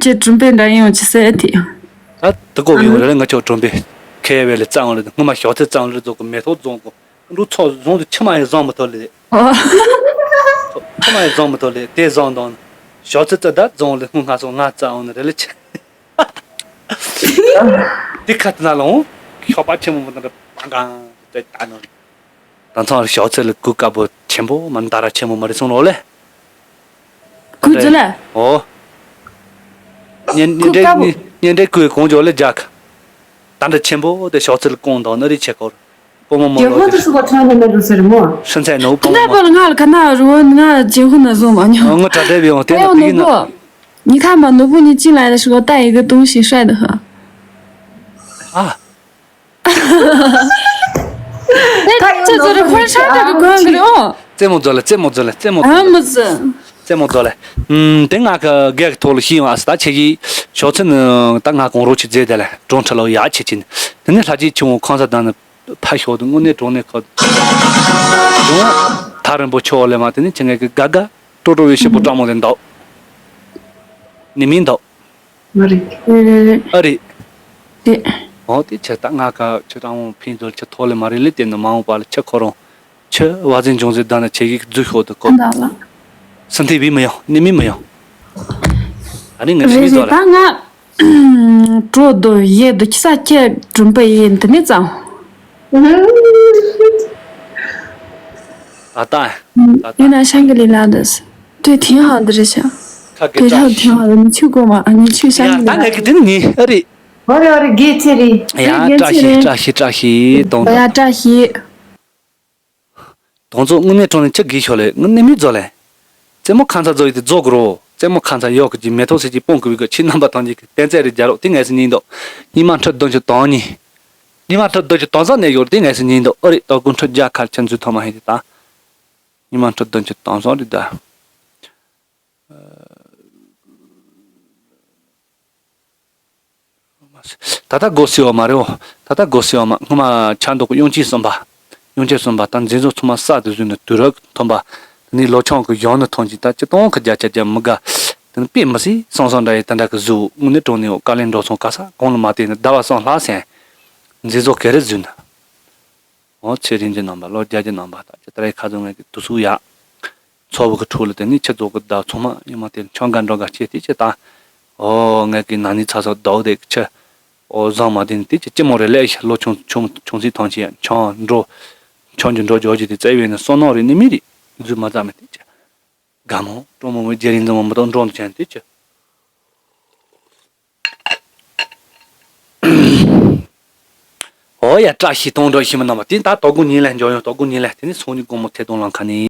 ཅི་གྲུམ་པའི་འདྲ་ཡོང་ཅི་ཟེར་དེ། ད་དུ་གོ་ཡོང་རེ་ང་ཆོ་གྲུམ་པའི་ཁེ་བེ་ལེ་གཙང་ལེ་སྔོན་མ་ཞོག་ཚེ་གཙང་ལེ་རྫོགས་གི་མེ་ཐོག་རྫོང་གི་འགྲོ་ཚོགས་རྫོང་དུ་ཕྱི་མ་ཡི་བཟང་མི་ཐོ་ལེ། ཕྱི་མ་ཡི་བཟང་མི་ཐོ་ལེ་དེ་བཟང་དང་ཞོག་ཚེ་རྩ་ད་རྫོང་ལེ་སྔོན་ང་སོང་ང་གཙང་ལེ་རེ་ལེ་ཆེ། དེ་ཁ་ཏི་ན་ལོང་ཤོག་པ་ཆེན་མོ་མི་ཐོ་ལེ་པང་གང་དེ་ད་ནོ། ད་ཚང་ཞོག་ཚེ་ལ་གུ་དཀར་པོ་ཆེན་པོ་མ་འདར་ཆེན་མོ་མ་རེད་སོང་ལོ་ལེ། གུ་ཅི་ལེ། ཨོ། ཉེ་ཉེ་གུ་དཀར་པོ། འབྲེལ་ཉེ་འབྲེལ་གུ་གོང་ཇོ་ལེ་ཇག་ད་འདྲ་ཆེན་པོ་དེ་ཞོག་ཚེ་ལ་གོང་དང་ནི་རི་ཆེ་སྐོར། པོ་མོ་མོ་ལོ་དེ། ཧོ་དུ་སུ་གོ་ཁྲང་ནི་མེད་རུ་ཟེར་མོ། ཧྲན་ཚའི་ནོ་པོ་མོ་མོ། ད་པོ་ལ་ང་ལ་ཁ་ན་རུ་བོ་ང་ལ་ཇེ་ཧུ་ན་བཟུང་མ་ཉོ། ཨོ་ང་གྲ་སྒྲ་བི་ཡོང་དེ་ན་དེ་ཡིན་ན། ཉི་ཁ་མ་ནོར་བུ་ཉི་ཅི་ལ་ཡ་ཤི་གོ་ད་ཡི་གེ་ཏུང་ཞིག་ཧྲ་ད་ཧ། ཨ། ད་ཁྱེད་ཚོ་རེ་ཁོར་ཤ་སྟག་གི་གོན་གི་རེད་ཨོ། རྩེད་མོ་རྫོགས་ལ་རྩེད་མོ་རྫོགས་ལ་རྩེད་མོ་ཨ་རྫོགས་ལ། མི་ཚེ། རྩེད་མོ་རྫོགས་ལ། ཨུམ་དེ་ང་གི་སྒེག་གི་ཐོག་ལ་ཤི་ཡོང་ཨ་སི་ད་ཁྱེད་ཀྱིས་ཞོག་ཚེ་ནི་ད་ང་གོང་རོ་ཆི་རྫས་དེ་ལ་གྲོང་ཁྲ་ལོ་ཡ་ཆེ་ཆེ་ནི་དེ་ནི་ལྷ་རྗེ་ཆུང་བོ་ཁང་ས་དང་ནི་ཕ་ཞོག་ཏུ་དངོས་གནས་གྲོང་ནས་ཁ་དུང་ཐག་རིང་པོ་ཆོག་ལས་མ་དེ་ནི་ཁྱེད་ངེད་ཀྱི་དགའ་དགའ་སྤྲོ་སྤྲོ་བའི་ཤི་པོ་སྤྲང་མོ་ལས་འདུག་ནི་མིན་འདུག་ཨ་རེད། རེད། རེད། འོ་དེ་ཆེ་ད་ང་ག་ཆེ་དྲང་བོ་ཕིན་དོལ་ཆེ་ཐོག་ལས་མ་རེད་ལས་དེ་ནི་མ་འོངས་པ་ལ་ཆེ་ཁོ་རང་ ཁྱི་བ་ཟིན་འབྱུང་ཟེར་ད་ན་ཆེ་གི་རྫུ་ཤོག་ཏུ་ཀོ། ད་ལ། སི་ཐི་བི་མི་ཡོང་ནི་མི་མི་ཡོང་། ཨ་ནི་ངས་རེ་མི་རེ་ཟོ་ལ། ད་ང་། གྲོ་དོ་ཡེ་དོ་ཁྱི་ས་ཁྱི་གྲུམ་པ་ཡེ་འདི་ནི་ཙང་། ད་ད། ད་ད། ཡིན་ན་ཤང་གི་ལི་ལ་དུ། དེ་挺好的 རེད་ཤག་ཁ་གི་对象挺好的，你去过吗？啊，你去香格里拉。 ཡ་ད་ངས་གི་དེ་ནི་ཨ་རི། ཨོ་རེ་ཨོ་རེ་དགེ་ཚེ་རེད། ཡ་དགེ་བཀྲ་ཚེ་ཤིས་རེད། བཀྲ་ཤིས་བཀྲ་ཤིས་དོང་དོ། ཡ་བཀྲ་ཤིས། དོང་ཚོ་དངོས་གནས་དྲང་ནས་ཁྱི་དགེ་ཤོག་ལས་དངོས་གནས་མི་རྫོགས་ལས། རྩེད་མོ་ཁ་མཚར་རྫོགས་ཡི་དེ་རྫོགས་དགོས་རོ། རྩེད་མོ་ཁ་མཚར་ཡོག་གི་ཅི་མེ་ཐོག་སེ་ཅི་སྤུངས་ཀི་བི་གི་ཁྱི་རྣམ་པ་ཐང་ཅིག་གི་བསྟན་རྩལ་རེ་རྒྱ་རོགས་དེ་ངས་སུ་ཉིན་དོ། ཉི་མ་ཁྲི་བདུན་ཅུ་དོན་གཉིས། ཉི་མ་ཁྲི་བདུན་ཅུ་དོན་གསུམ་ནས་ཡོད་དེ་ངས་སུ་ཉིན་དོ་ཨོ་རེད་དོ་ཀུན་ཁྲི་བརྒྱ་ཁར་ཁྱི་འཛུལ་ཐོག་མ་ཧེ་དེ་ད། ཉི་མ་ཁྲི་བདུན་ཅུ་དོན་གསུམ་རེད་ད། ད་ལྟ་སྒོ་ཟེར་བ་མ་རེད་འོ། ད་ལྟ་སྒོ་ཟེར་བ་མ་སྔོན་མ་ཆ་མདོག་གི་གཡུང་ཆེན་གསུམ་པ། གཡུང་ཆེན་གསུམ་པ་ད་མཛེས་བཟོ་ཚང་མ་ས་དུ་བཟོས་ནས་དུས་རབས་ཐོན་པ། དེ་ནས་ལོ་ཆུང་གི་གཞོན་ནུ་ཐོན་གྱིན་ད་སྤྱི་སྟོང་གི་བརྒྱ་ཆ་བརྒྱ་མི་དགའ། དེ་ནི་དཔེ་མི་སྲིད་སང་སང་འདྲ་ཡི་ད་འདྲ་གི་གཟུགས་དངོས་གནས་དྲང་ནས་འོ་དཀའ་ལས་འགྲོ་སོང་ག་ས་གོང་ལ་མ་བལྟས་ནས་ཟླ་བ་གསུམ་ལྷག་སེང་། མཛེས་བཟོ་ག་རེ་བཟོས་ན། འོ་ཚེ་རིང་གི་ནང་པ་ལོ་བརྒྱད་ཀྱི་ནང་པ་ད་ཅི་ལྟར་ཡི་ཁ་ཚོ་ངས་ཀྱི་དུ་སུ་ཡ། ཚོ་བུ་གི་ཁྲོད་ལ་དེ་ནི་ཁྱི་ཚོ་གི་བདག་ཚང་མ་ཡི་མ་དེ་ཆང་ག་འགྲོ་ག་ཆེ་དེ་ཅི་ད། འོ་ངས་ཀྱི་ན་ནི་ཚ་ཚ་བདག་དེ་ཁྱི། འོ་བཟང་མ་དེ་ནི་དེ་ཅི་ཅི་མོ་རེ་ལས་ཤ་ལོ་ཆུང་ཆུང་ཆུང་སི་ཐང་ཆེ་ཡ་ཆང་འགྲོ། ཆང་གི་འགྲོ་འཇོག་གི་དེ་བཙལ་བས་ནི་བསོད་ནམས་རེ་ནི་མི་རེད་འཛུལ་མ་ཙམ་མེད་དེ་ཅི། དགའ་མོ་སྤྲོ་མོ་མོ་རྒྱ་རིང་འཛོམས་མོ་མི་དང་འགྲོ་འདུག་ཅན་དེ་ཅི། ཨོ་ཡ་བཀྲ་ཤིས་གཏོང་འགྲོ་ཤི་མི་རྣམ་པ་དེ་ད་དོ་དགོང་ཉིན་ལ་འཇོག་ཡོང་དོ་དགོང་ཉིན་ལ་དེ་ནི་སང་ཉིན་དགོང་མོ་ཐད་གཏོང་ལང་ཁ་ནི།